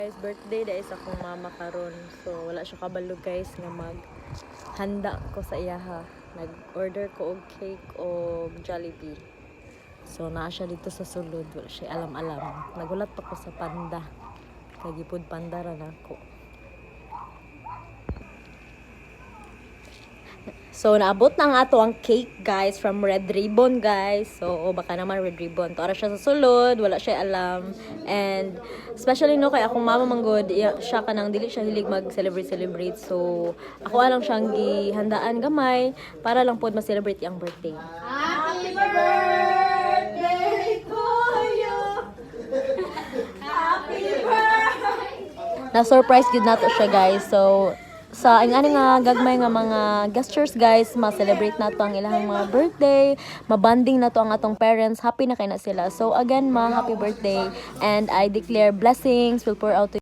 Guys, birthday dahil sa akong mama karon. So wala siya kabalo, guys, nga mag handa ko sa iyaha. Nag-order ko og cake og Jollibee. So naa siya dito sa sulod, wala siya alam-alam. Nagulat pa ko sa Panda. Kay gi-Food Panda ra nako. So, naabot na ang ato ang cake, guys, from Red Ribbon, guys. So, oh, baka naman, Red Ribbon. Tuara siya sa sulod, wala siya alam. And, especially, no, kay akong mama manggod, siya kanang dili siya hilig mag-celebrate, celebrate. So, ako alang siyang gihandaan gamay para lang pod ma-celebrate ang birthday. Happy birthday to you. Happy birthday. Na-surprise gud nato siya, guys. So, sa ang ani nga gagmay nga mga gestures, guys, ma-celebrate nato ang ilang mga birthday, mabanding nato ang atong parents, happy na kay na sila. So again, ma, happy birthday and I declare blessings will pour out to